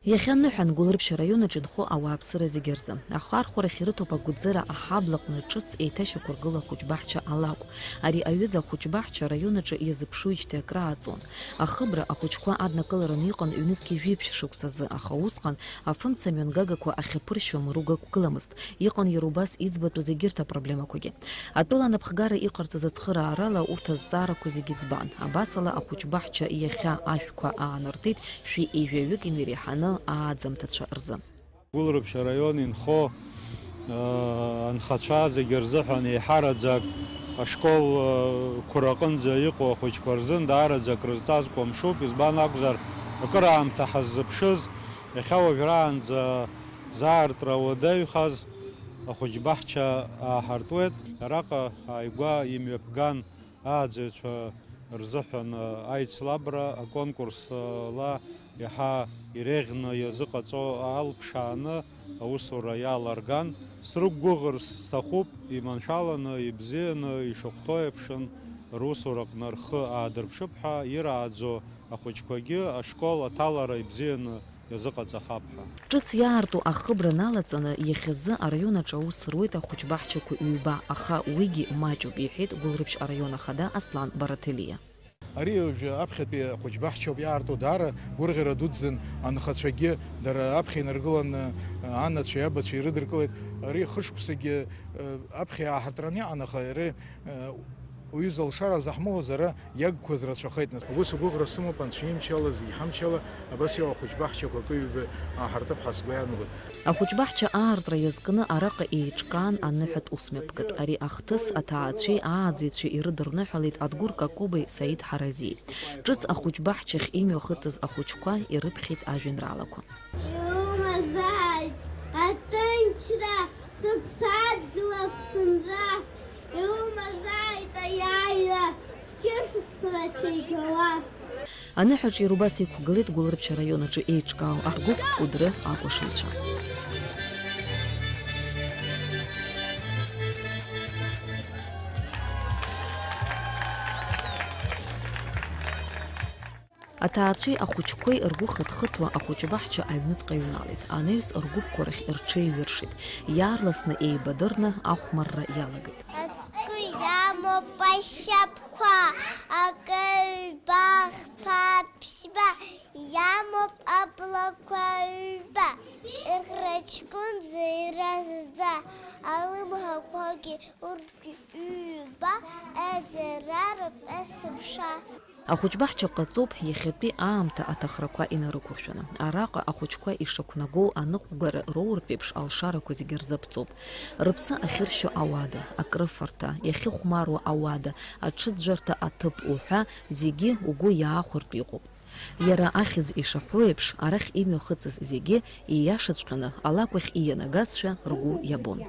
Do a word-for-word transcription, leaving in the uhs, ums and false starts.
Иахьа ныҳәан Гәылрыԥшь араион аҿы инхо ауааԥсыра зегьы рзы ахархәарахь ирыҭоуп агәыӡыра аҳаблаҟны ҿыц еиҭашьақәыргыла ахәыҷбаҳча алакә. Ари аҩыза ахәыҷбаҳча араион аҿы иазыԥшуижьҭеи акрааҵуан. Ахыбра ахәыҷқәа аднакылараны иҟан ҩнызқьи жәиԥшь шықәсазы, аха усҟан афымца мҩангагақәа ахьаԥыршьо мру гақәгыламызт. Иҟан иара убас иӡбатәыз егьырҭ апроблемақәагьы. Атәыла анапхгара иҟарҵаз ацхыраарала урҭ азҵаарақәа зегьы ӡбан. Абасала, ахәыҷбаҳча иахьа ашәқәа аанартит, шәи ҩажәаҩык инареиҳаны ааӡамҭацәа рзы. Гәылрыԥшь араион инхо, э, анхацәа зегьы рзыҳәан еиҳараӡак ашкол, э, қәра аҟынӡа иҟоу ахәыҷқәа рзын даараӡа акрызҵазкуа мшуп, избан акәзар, акыраамҭа ҳаззыԥшыз, иахьа уажәраанӡа заартра уадаҩхаз ахәыҷбаҳча ааҳартуеит. Араҟа ааигәа имҩаԥган ааӡаҩцәа рзыҳәан аицлабра аконкурс ала иаҳа иреиӷьны иазыҟаҵо алԥшааны аусура иаларган. Срықәгәыӷырц сҭахуп, иманшәаланы, ибзианы, ишахәҭоу еиԥшын, русураҟны рхы аадырԥшып ҳәа ирааӡо ахәыҷқәагьы ашкол аҭалара ибзианы иазыҟаҵахап ҳәа. Ҿыц иаарту ахыбра налаҵаны, иахьазы араион аҿы аус руеит ахәыҷбаҳчақәа ҩба, аха уигьы маҷуп, иҳәеит Гәылрыԥшь араион ахада Аслан Бараҭелиа. Ари уажәы аԥхьатәи ахәыҷбаҳча ауп иаарту, даара гәырӷьара дуӡӡан анхацәагьы, дара аԥхьа инаргыланы, анацәеи абацәеи ирыдыркылеит. Ари хышықәсагьы, э, аԥхьа иааҳартраны иҟан, аха иара, э, уҩыза алшара заҳмоуз ара иагқәаз рацәахеит нас. Ус агәыӷра сымоуп, Анцәа имчала, зегь ҳамчала, абас иоуа ахәыҷбаҳчақәа акы-ҩба ааҳартып ҳәа сгәы иаанагоит. Ахәыҷбаҳча аартра иазкны араҟа еиҿкаан аныҳәатә усмҩаԥгатә. Ари ахҭыс аҭаацәеи ааӡаҩцәеи ирыдырныҳәалеит Адгәыр Какобеи Саид Ҳаразиеи. Ҿыц ахәыҷбаҳчахь имҩахыҵыз ахәыҷқәа ирыԥхьеит ажәеинраалақәа. Иумазааит аҭынчра, сыԥсадгьыл Аԥсынра, иумазааит аиааира, зқьышықәса рацәа игауа. Аныҳәаҿ иара убас иқәгылеит Гәылрыԥшь араион аҿы еиҿкаау аргәыԥ Кәыдры акәашаҩцәа. Аҭаацәеи ахәыҷқәеи ргәы хыҭхыҭуа ахәыҷбаҳча аҩныҵҟа иҩналеит. Анаҩс ргәыԥқәа рахь рҽеиҩыршеит. Иаарласны еибадырны ахәмарра иалагеит. Ацгәы иамоуп ашьапқәа, акы ҩба, хԥа, ԥшьба, иамоуп аблақәа ҩба, иӷраҷкәынӡа иразӡа, алымҳақәагьы урҭ ҩба, аӡара ртәы сыԥша. Ахәыҷбаҳча ҟаҵоуп иахьатәи аамҭа аҭахрақәа инарықәыршәаны. Араҟа ахәыҷқәа ишақәнагоу аныҟәгара роуртә еиԥш алшарақәа зегьы рзаԥҵоуп. Рыԥсы ахьыршьо ауада, акрыфарҭа, иахьыхәмаруа ауада, аҽыӡәӡәарҭа аҭыԥ уҳәа зегьы угәы иаахәартә иҟоуп. Иара ахьӡ ишаҳәо еиԥш, арахь имҩахыҵыз зегьы ииашаҵәҟьаны алакә ахь иианагазшәа ргәы иабон.